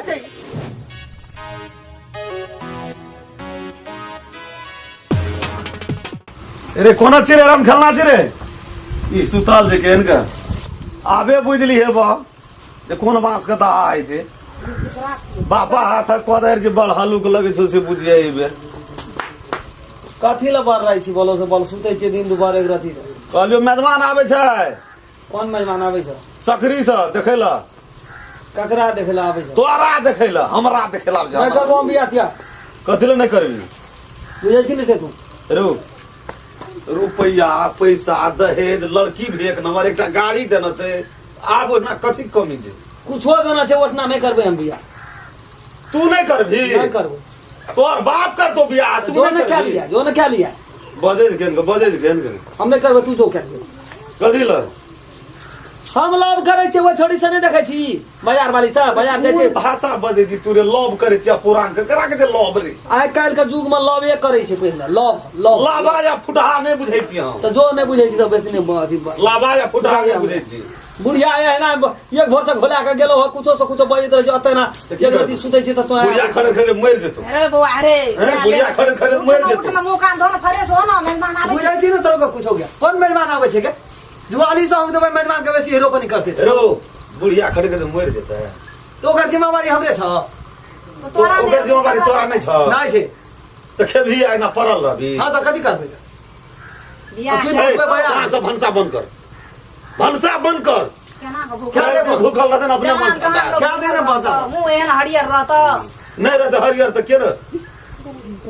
छै। रे कोना छै रे राम खेलना छै रे ई सुतल छै केहन के आबे बुझली हे बा जे कोन बांस के दहा होइ छै बापा हाथक कोदारि जे बड़ हलुक लगै छौ से बुझिए एहि बेर। कथी लए बढ़ रहै छी बोलो से बोल सुतै छियै दिन दुपहर एक रति। कहलियौ मेजबान आबै छै। कोन मेजबान आबै छै? सकरी से देखै लए। ककरा देखै लए आबै छै? तोरा देखै लए, हमरा देखै लए आबै छै। नहि करबो हम बियाह तियाह। कथी लए नहि करबी? बुझै छी ने से तू। रो रुपैआ पैसा दहेज लड़की भी एक नंबर, एकटा गाड़ी देना छै, आब ओहिना कथी के कमी छै? कुछो देना छै ओठना नहि करबै हम बियाह। तू नहि करबी? नहि करबो। तोहर बाप करतो बियाह, तू जो नहि ने क्या करबी? लिया, जो ने क्या लिया। बजै छै केहन के, बजै छै केहन के। हम नहि करबै, तू जो क्या लिया। कथी लए? हम लव करै छियै ओहि छोड़ी से नहि देखै छी बाजार वाली सब बाजार जाइ कोन छै। भाषा बजै छी तू रे? लव करै छी आ पुरान के करा के जे लव रे? आइ काल्हि के युग मे लव एक करै छै पहिले लव लव। लावा या फुटहा नहि बुझै छी हम। तऽ जो नहि बुझै छी तऽ बेसी नहि अथी लावा या फुटहा नहि बुझै छी। बुढ़िया एहिना एक भोर से घोला के गेलो हो, कुछो से कुछो बजैत रहै छै ओतै ना। तऽ की एक करबै? रति सुतै छै तऽ तों बुढ़िया खड़े खड़े मरि जेतौ। अरे बौआ अरे हैं, बुढ़िया खड़े खड़े मरि जेतौ। उठ ना, मुंह कान धो ना, फ्रेश हो ना, मेहमान आबै बुझै छै। छी ने तोरो के कुछो गया। कोन मेजबान आबै छै के? जुआली से हम देबै मेजबान के बेसी हीरो पनी करते। रो बुढ़िया खड़े खड़े मरि जेतै तो ओकर जिम्मेवारी हमरे छ। तऽ तोरा नहि- ओकर जिम्मेवारी तोरा नहि छ? नहि छै। तऽ खेबही आ एना पड़ल रहबी? हाँ तऽ कथी करबै? बियाह सुनि ए, लेबै बया। अहाँ सब भनसा बंद कर, भनसा बंद कर। केना के भूखल क्या चारि दिन भूखल रहतै ने अपने मन जवान जवान लोग क्या देने भूखल भनसा? रहतौ, मुंह एहन हरियर रहतौ। नहि रहतै हरियर तऽ के ने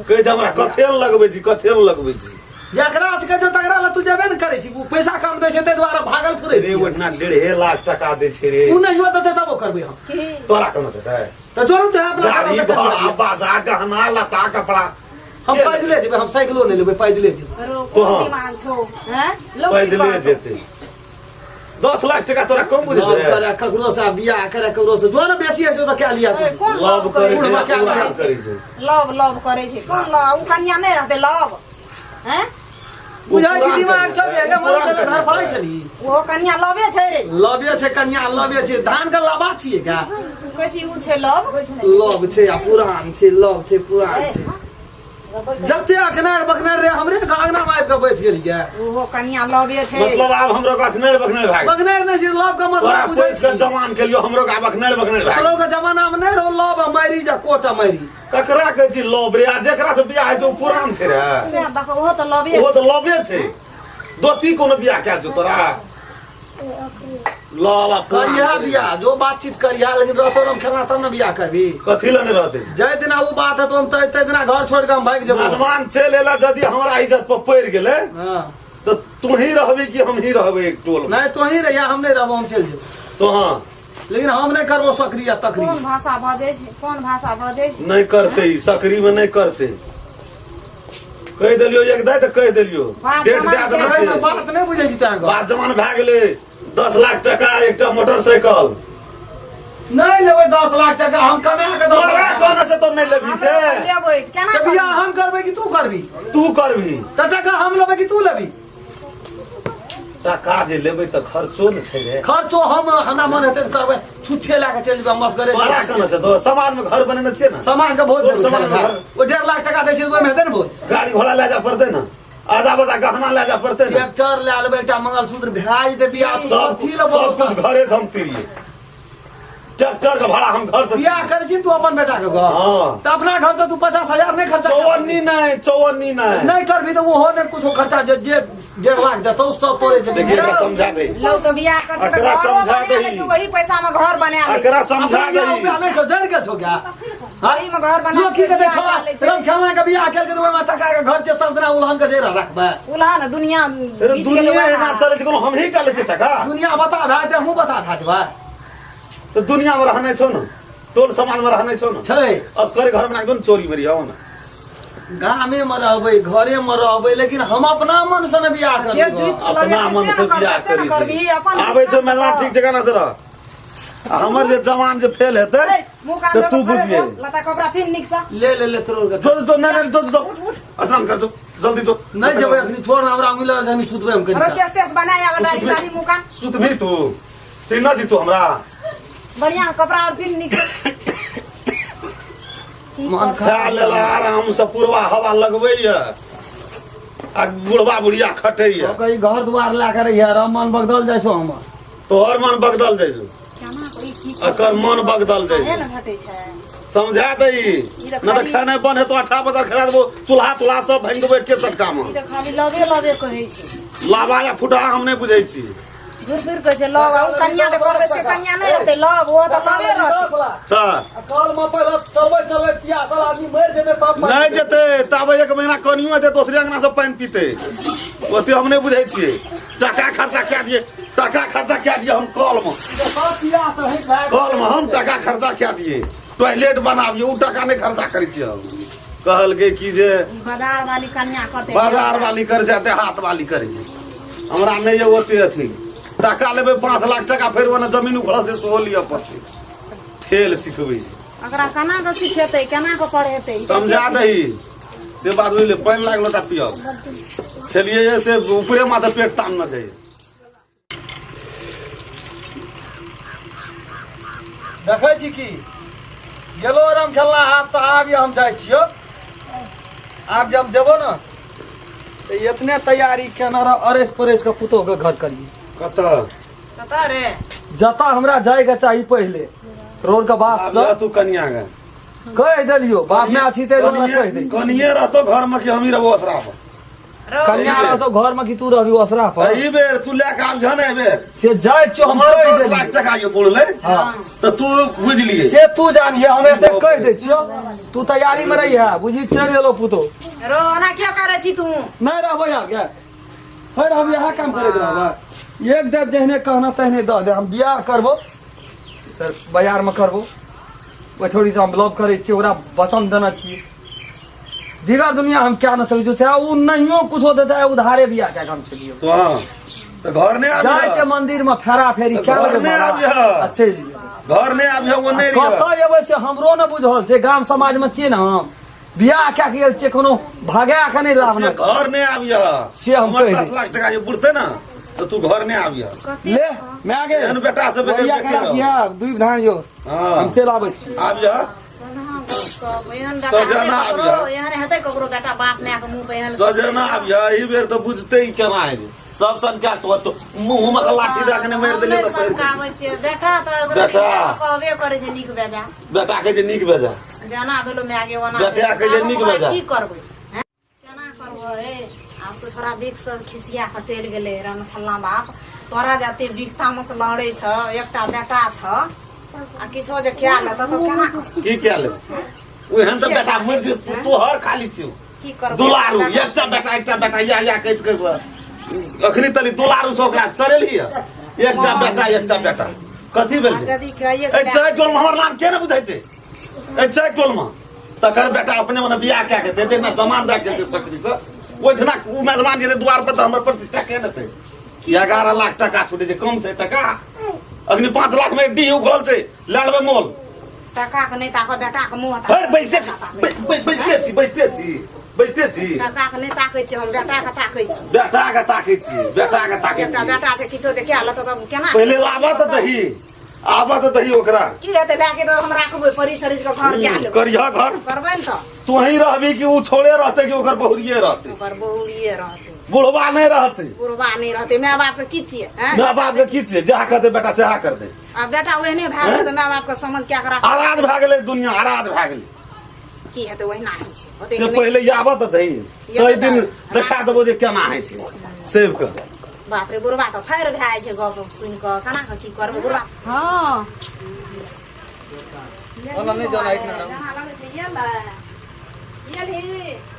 कहै छै हमरा कथे ने लगबै छी, कथे ने लगबै छी। जकरा से कहै छौ तकरा लए तू जेबे ने करै छी। ओ पैसा कम दै छै ताहि दुआरे भागल फिरै रे छी। ओहिठिना 1.5 लाख टका दै छै रे। ओ नहियो देतै तबो करबै हम। की? तोरा केना देतै? तऽ जोरू तऽ अपना गाड़ी कमासँ घोड़ा करियै। बाजा गहना लत्ता कपड़ा। हम पैदले जेबै, हम साइकिलो नहि लेबै, पैदले जेबै। रो तो कोन हाँ। दिमाग छौ हैं लौटी पैदले पर। जेतै। 10 लाख टका तोरा कम बुझै लव छै? करे ककरो से बियाह करे ककरो से जो ने बेसी होइ छै तऽ कए लिअ। अरे, कोन लव लव करै करै छै बुढ़वा छै? क्या पुरान करै छै। लव लव करै छै कोन लव? उ कनिया नहि रहतै लव हैं? बुझै छी पुरान दिमाग कनिया छौ छै, गे, पुरान मन कनिया धर फड़ै छै। छली। ओहो कनिया लवे छै रे। लवे छै कनिया, लवे छै। धान के लाबा छियै का? कहै छी उ छै लव। लव छै आ पुरान छै, लव छै पुरान छै। जते अखनार बखनार रे हमरे अंगना मे आबि कऽ बैठ गेलियै। ओहो कनिया लवे छै। मतलब आब हमरो के अखनेर बखनेर भए गेल। बखनार नहि छै, लव के तोरा मतलब बुझै पैस के छी। जवान केलियो, हमरो के आब अखनेर बखनेर भए तोरो गेल। के जमाना मे नहि रहो लव आ मैरिज आ कोर्ट आ मैरिज। ककरा कहै छी लव रे? आ जेकरा से बियाह होइ छै ओ पुरान छै रे। से देखो, ओहो तऽ लवे। ओहो तऽ लवे छै। दोती कोनो बियाह कए छौ तोरा लव आ पुरान करिया छै। बियाह जो बातचीत करिया, लेकिन रहतो हम खेना तब ने बियाह करबी। कथी लए नहि रहतै? जाहि दिना ओ बात हेतौ हम तै दिना घर छोड़ि कऽ हम भागि जेबो। मेहमान चलि एला, यदि हमरा इज्जत पर पड़ि गेलै तऽ तू ही रहबी कि हम ही रहबै एक टोल में? नहि, तोही रहिया, हम नहि रहबो, हम चलि जेबो। तो हाँ लेकिन हम नहि करबो सकरी आ तकरी। कोन भाषा बजै छै? कोन भाषा बजै छै? नहि करते ई, सकरी में नहि करते। कहि देलियो एक दाय तऽ कहि देलियो। बात डेट जमान दए देने नहि, छै। तू बात नहि बुझै छी तोरा। बात जमान भए गेलै। 10 लाख टका, एकटा मोटरसाइकिल। नहि लेबै 10 लाख टका, हम कमा के दस तोरा लाख कहने से तो नहि लेबही से? हमरा लेबै केना? तऽ बियाह हम करबै कि तू करबी? तू करबी। तऽ टका हम लेबै कि तू लेबी? टका जे लेबै तऽ खर्चो ने छै रे। खर्चो हम हमरा मन हेतै तऽ करबै, छुच्छे लए कऽ चलि जेबै मसगरे। तोरा कहने से तो समाज में घर बनेने छियै ने? समाज के भोज देबै। समाज में घर- ओ 1.5 लाख टका दै छै, ओहिमे हेतै ने भोज। गाड़ी घोड़ा लए जाय पड़तै ने, आधा बजा गहना लए जाय पड़तै ने। ट्रैक्टर लए लेबै, एकटा मंगलसूत्र भए जेतै बियाह। सब कथी लए सब बोलौ? कुछ घरे से हम तिरिये, ट्रैक्टर के भाड़ा हम घर से। बियाह करै छी तू अपन बेटा के घर? हाँ। तऽ अपना घर से तू 50,000 नहि खर्चा कर चौवन्नी नहीं, चौवन्नी नहीं। नहि करबी तऽ ओहो नहि कुछो खर्चा, जे जे 1.5 लाख देतौ सब तोरे जेतै। देखिए, एकरा समझा दे। लोग तो बियाह कर छै तऽ एकरा घरो समझा बना लै दही। छै, वही पैसा में घर बना लै छै। एकरा समझा अपना बियाह दही। उबियाह नहि छौ, जरि गेल छौ क्या? वही में घर बना लोक की कहतै? बियाह छोड़ा कर लै छै। रंग खेलना के बियाह केलकै तऽ ओहिमे टका के घर छै, सब दिना उलहन के जरि रखबै। उलहन दुनिया अरे बीत गेलै दुनिया वएह। एना चलै छै, कोनो हमही टा लै छियै टका? दुनिया बता भए जेतै, हमहूँ बता भए जेबै। तऽ दुनिया में रहने छौ ने, टोल समाज में रहने छौ ने? छै। असगरे घर में राखि चोरी में रहियो ने। गामे में रहबै, घरे में रहबै, लेकिन हम अपना मन से ने बियाह जे करबै। जुइत अपना लगै मन छै से से ने बियाह करबै, से ने करी करबी अपन। आबै छौ मेहमान, ठीक ठिकाना से रह। आ हमर जे जवान जे फेल हेतै मुँह कान से धो तू कऽ बुझिए। लत्ता कपड़ा फिर नीक से ले ले ले तोरो के। जो जो, नहीं नहीं, जो जो, स्नान कर, जो जल्दी जो। नहीं जेबै अखनी, छोड़ ना, हमरा उंगली लग जानी, सुतबै हम कनी। अरे केस तेस बनाया दाढ़ी दाढ़ी मुँह कान। सुतबी तू? चिन्ह छी तू हमरा? बढ़िया कपड़ा और फिर नीक से। मन खा लेला आराम से पुरवा हवा लगबैया आ बुढ़वा बुढ़िया खटैया। कही घर द्वार लए के रहिए रह, मन बगदल जाइ छौ हमर। तोहर मन बगदल जाइ छौ, एकर मन बगदल जाइ ने छौ। घटै छै। समझा दही न तऽ खेनाइ बन हेतौ अठा बदल खेला देबो, चूल्हा तुल्हा सब भाङि देबो एके सटका मे। ई तऽ खाली लबे लबे कहै छै। लावा या फुटहा हम नहि बुझै छी। घुर फिर कहै छै लव, आ उ कनिया जे करबै से कनिया नहि रहतै लव, ओ तऽ लवे रहतै। तऽ कल में पहिले चलबै चलबै प्यासल आदमी मरि जेतै तब नहि जेतै ताबे एक महीना कनियो हेतै दोसरे अंगना से पानि पीतै। ओते हम नहि बुझै छियै। टाका खर्चा कए दियै, टाका खर्चा कए दियै हम कल मे, सब प्यास होइत भए कल मे हम टाका खर्चा कए दियै, टॉयलेट बनाबियै, उ टाका नहि खर्चा करै छियै हम। कहलकै की जे ई बाजार वाली कनिया करतै। बाजार वाली करै छै, देहात वाली करै छै। हमरा नहि यऽ ओते अथी। टाका लेबै 5 लाख टाका, फेर ओने जमीन उखड़ल छै सेहो लिअ पड़तै। खेल सिखबै छै। एकरा केना कऽ सिखेतै, केना कऽ पढ़ेतै? समझा दही से बात बुझलियै। पानि लागलो तऽ पियब खेलियै से ऊपरे माथे पेट तान न जाइए। देखै छी की गेलो राम खेलना हाथ से। आब हम जाइ छियो, आब जब जेबो ने तऽ एतने तैयारी केने रह, अरेस परेस के पुतोह के घर करिए। कतऽ कतऽ रे? जतऽ हमरा जाय के चाही पहिले रोड के बात आब से तू कनिया के कहि देलियो, बाप माय छी ताहि दुआरे कहि देलियो। कनिये रहतो घर में कि हमही रहबो असरा पर? रौ, कन्या रहतो घर में कि तू रहबी असरा पर? एहि बेर तू लए के आब जहन एहि बेर से जाइ छियो हम हमर कहि 10 देलियो। लाख टका यो बोलले। हाँ। तऽ तू बुझलिए से तू जानिए, हम एते कहि दै छियो, तू तैयारी में रही है बुझी। चलि गेलो पुतोह। रौ, ओना किया करै छी तू? नहीं रहबै यहाँ के, फिर हम यहाँ काम करैत रहबै। एक देव जहने कहना तहने दऽ दे। हम बियाह करबो तऽ बाजार में करबो। ओहि छोड़ी से हम लव करै छियै, ओकरा वचन देने छियै। दीगर दुनिया हम क्या न सकै छियै, चाहे ओ नहियो कुछो देतै, उधारे बियाह कए कऽ हम चलियो। तो हाँ तऽ घर नहि जाइ आबिह। छै मंदिर में फेरा फेरी तऽ कए घर लेबै नहि बाबा, आबिह। आ चलि जेबै। घर नहि आबिह, ओ नहि रहिह। कतऽ एबै से हमरो ने बुझल छै। गाम समाज में छियै ने, हम बियाह कए के गेल छियै, कोनो भगा के नहि लाबना से छै। घर नहि आबिह से हम हमर कहि 10 दै। लाख टका जे बुड़तै ने तऽ तू घर नहि आबिह। ले मैं गे एहन बेटा सब बेटे भैया बेटे के रहो। राखिया दुई धान यो। हाँ। हम चलि आबै छी। आबिह। सोना गप सब एहन बेटा सजना हेतै ककरो? आबिह। एहन हेतै ककरो बेटा बाप माय के मुंह पे एहन? सजना आबिह एहि बेर तऽ बुझतै ई केना हेतै। सब सनका तो तो मुंह में लाठी दऽ के नहि मारि देलियै हम तऽ नहि सनकाबै छियै बेटा तऽ ओकरा। बेटा। नीक कहबे करै छै, नीक बेजा। बेटा के जे नीक बेजा जेना भेलो माय गे ओना बेटा भेलो। के जे आब नीक ओकरा बेजा। की करबै हैं? केना करबै? आब तऽ छोड़ा बिक सब खिसिया कऽ चलि गेलै रन फल्लाँ बाप। तोरा जाते बिकता मे से लड़ै छ, एकटा बेटा छ आ किछो जे कए लेतऽ तऽ केना करबै? की कए ले ओहन तऽ बेटा मरि जेतौ तोहर खाली छियौ। की करबै? दुलारू बेटा एकटा बेटा, एकटा बेटा या या कहैत कहैत अखनी तली दुलारू से ओकरा चढ़ेलही हँ। एकटा बेटा, एकटा बेटा कथी भेल छै? यदि कहिए एहि चारि टोल मे हमर नाम के ने बुझै छै? एहि चारि टोल मे तकर बेटा अपने मने बियाह कए के देतै ने जमान दए के छै सकरी से ओहिठिना ओ मेजबान जेतै द्वार पर तऽ हमर प्रतिष्ठा के देतै? 11 लाख टका छुटै छै, कम छै टका? अखनी 5 लाख मे डीह उखड़ल छै, लए लेबै मोल। टका के नहि ताकऽ, बेटा के मुँह। हर बैसते बैसते छी, बैसते छी, बैसते छी। टका के नहि ताकै छी हम, बेटा के ताकै छी। बेटा के ताकै छी, बेटा के ताकै एकटा छी। बेटा छै, किछो जे कए लेतऽ तब केना? पहिले लाबऽ तऽ दही, आबऽ तऽ दही ओकरा। की हेतै लए के? तऽ हम राखबै परी छरिज के घर कए लेबै। करिह घर। करबै ने तऽ। तू ही रहबी कि उ छोड़े रहतै कि ओकर बहुरिये रहतै? ओकर बहुरिये रहतै। बुढ़वा नहि रहतै? बुढ़वा नहि रहतै। माय बाप के की छियै हैं? माय बाप के की छियै? जहाँ कहतै बेटा सएह करतै। आ बेटा ओहने भए गेलै तऽ माय बाप के समझ कए के राख। आराज भए गेलै दुनिया, आराज भए गेलै। की हेतै? ओहिना होइ छै ओतेक से नहि। पहिले आबऽ तऽ दही, ताहि दिन देखा देबो जे केना होइ छै सेब के। बाप रे, बुढ़वा तऽ फायर भए जाइ छै गप सुनि कऽ। केना कऽ की करबै बुढ़वा? हाँ। ओना नहि जाना एक ना। जेना लगै छै येलै येलही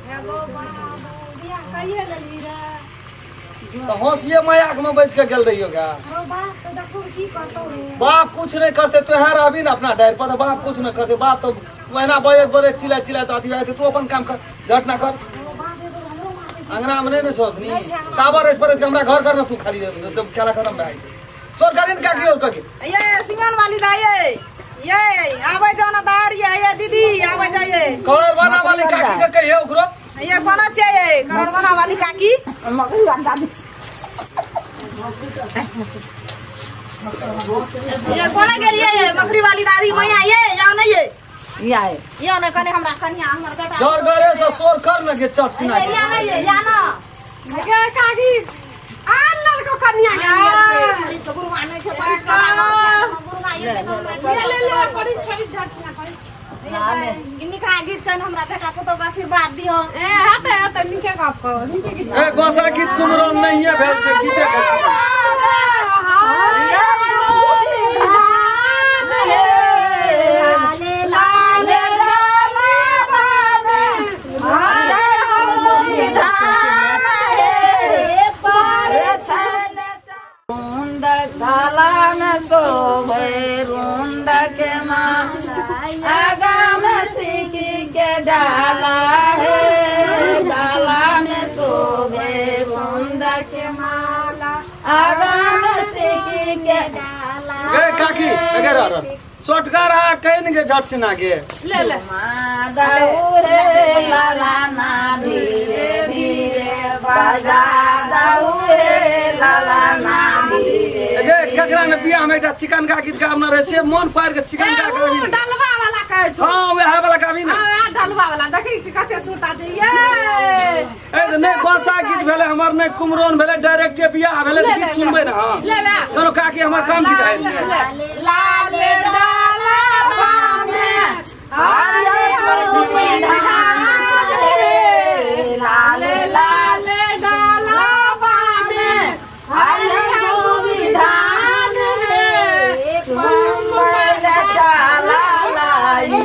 हे गो बाबू, बियाह कइए लेलही रे। तऽ होशिये मयाक में बैठ के गेल रहियो गा। हौ बाप तऽ देखू की करतौ रे। बाप कुछ नहीं करते, तो यहाँ रहबी ना अपना डायर पर, तऽ बाप कुछ नहीं करते। बाप तो ओहिना बजैत बजैत चिल्ला चिल्ला तऽ अथी भए जेतै। तू अपन काम कर, झट ना कर। हौ बाप रे, हमरो मारतै। अंगना में नहीं ने छौ अखनी। नहि छै अंगना। टावर अछि पर अछि, हमरा घर कर ना तू खाली तब खेला खत्म भए जेतै। सोर करी ने काकी और काकी। ये सिमन वाली दाई ये, ये आबै जाओ ना दार ये, ये दीदी आबै जाइए। करोड़वाना वाली काकी के कहिए ओकरो। ये कोना चाहिए करोड़वाना वाली काकी? ये कोना गेलिए ये मकरी वाली दादी मैया? ये जाओ ना ये। या यो ने कने हमरा कन्या हमर बेटा जोर गरे से शोर कर न के चट सुना या ना या ना गे काकी आ लड़को कन्या गे तो गुरुआ नहीं छै परीक्ष गुरुआ ले ले ले पड़ी पड़ी झट ना पड़ी निका गीत कन हमरा बेटा पुतोह के आशीर्वाद दिहो। ए हेते हेते निके गप कहो निके गीत। ए गोसा गीत कुमरम नहीं है भेल छै गीते के छै। डाला है डाला में शोभे रुंद के माला आगा में सिकी के डाला। गे काकी अगर रह चोटका रहा कहीं के झट सिना गे ले ले रे लाला ना धीरे धीरे बजा दाऊ रे लाला ना धीरे। गे ककरा ने बियाह में एकटा चिकन का गीत गाबना रहे से मन पार के चिकन का गाबी डलवा वाला कहे छौ। हां वएह वाला गाबी ना। हां डलवा वाला देखी कते सुरता छै ये। ए नै गोसा गीत भेले हमर नै कुमरोन भेले डायरेक्ट बियाह भेले त गीत सुनबै ना। हां चलो काकी हमर कम गीत आयल छै। लाल डाला पामे हरे रे लाल लाल डाला पामे हरे धान रे कुंवर चाला लाई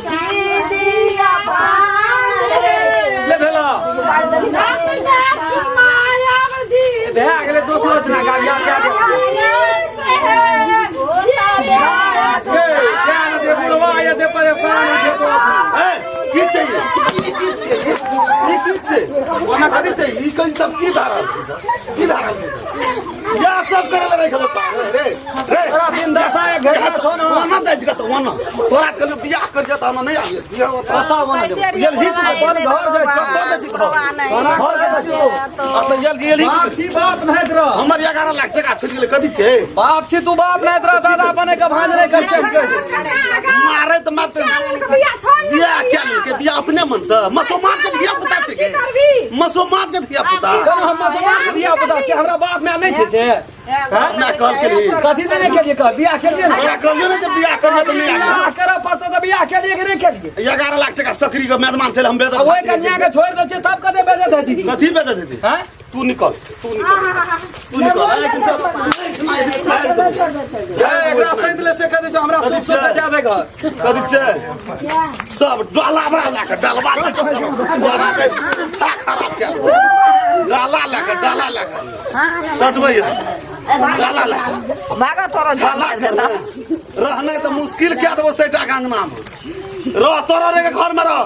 दीदिया पान रे। ले भेला भए गेलै दोसरो दिना गाबिया क्या दे दे बुढ़वा ये परेशान हो छै तो ए की चाहिए ई की छै ओना कथि चाहिए ई कहीं सब की धारल की धारल या सब करे ले रखल रे रे तोरा बिंदासा घर में छौ ना ओना दे जगत ओना तोरा कल बियाह कर जत हम नहीं आबे बियाह पता ओना देब ये ही अपन घर जाय सब दे छी घर के दे छी आ त ये गेल ही बाप छी बाप नहीं रह हमर 11 लाख टका छूट गेलै कथि छै बाप छी तू बाप नहीं रह दादा बने के भांज नहीं कर छै मारे त मत बियाह क्या के बियाह अपने मन से मसोमात के धिया पुता छै के मसोमात के धिया पुता हम मसोमात के धिया पुता छै हमरा बाप में नहीं छै से हां ना कल के लिए कथि देने के लिए कह बियाह के लिए तोरा कहलियो ने जे बियाह करना त नहीं बियाह करऽ पड़तौ त बियाह के लिए कि नहीं के लिए 11 लाख टका सकरी के मेहमान से हम बेजत ओइ कन्या के छोड़ दै छियै तब कते बेजत हेती कथि बेजत हेती हां तू निकल तू निकल तू निकल एकरा सैत ले से कह दै हमरा सुख सुख जा दे घर कथि छै सब डलवा लए के डलवा लए के तोरा के खराब कए देबौ डाला लए के डाला लए के सच भैया डाला लए भागा तोरा डाला रहने तऽ मुश्किल कए देबौ सैटा के अंगना में रह तोरा रे के घर में रह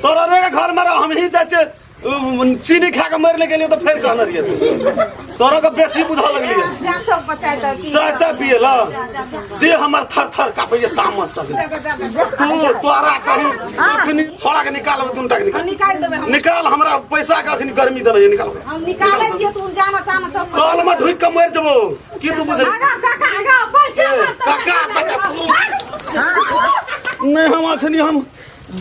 तोरा रे के घर में रह हम ही जाइ छियै चीनी खा के मरि गेलियै तऽ फेर कहने रहियै तोरा के बेसी बुझऽ लगलियै चाय ताय पिए ल दे हमर थर थर कापैया तामस सब तू तोरा कहूँ अखनी छोड़ा के निकाल दुनू के निकाल देबै निकाल हमरा पैसा के अखनी गर्मी देने निकाल हम निकालै छियै तू जाना चाना चौक कल में ढुकि के मरि जेबौ की तू बुझै काका पैसा काका नहीं हम अखनी हम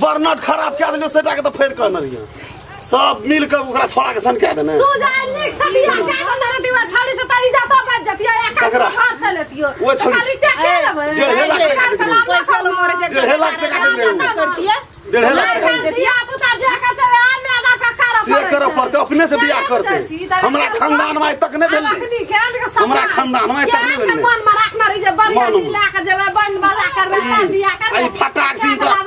बर्नट खराब कए देलियै सेटा के तऽ फेर कहने रहियै सब मिल के ओकरा छोड़ा के सन कए देने तू जा निक से बियाह कए देने रे दीवा छाड़ी से तरी जातो बच जतियो एक ककरा? हाथ से लेतियो ओ छोड़ी। खाली टके लेबै डेढ़े लाख टका पैसा लो मरे छै डेढ़े लाख टका देने करतियै 1.5 लाख टका धिया पुता जे के छै आमे बाप का करऽ से करऽ पड़तै अपने से बियाह करतै हमरा खानदान में आइ तक नहि भेलै हमरा खानदान में आइ तक नहि भेलै मन में राखने रही जे बन मन में। ला के जेबै बन बजा करबै तब बियाह करबै ई फटाक सिंह तोरा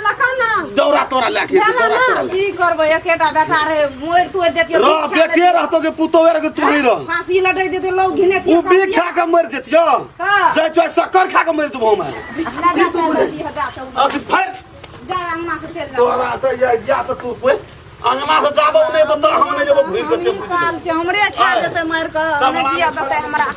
दौरा तोरा लए के एतै, दौरा तोरा लए की करबै एकेटा बेटा रहे मोर तोड़ देतियो रह बेटे रहतो के पुतोह रह के तू ही रह फांसी लटक देतियो लोग घिने उ बीख खा के मरि जेतियो हाँ। जाय चो शक्कर खा के मरि जेबो हम ना जा जा जा अखन फेर जा अंगना से चल जा तोरा तऽ या तऽ तू कोइ अंगना से जाबो नहि तऽ हम नहि जेबो घुरि के से हमरे खा जेतै मारि कऽ नहि जिया देतै हमरा।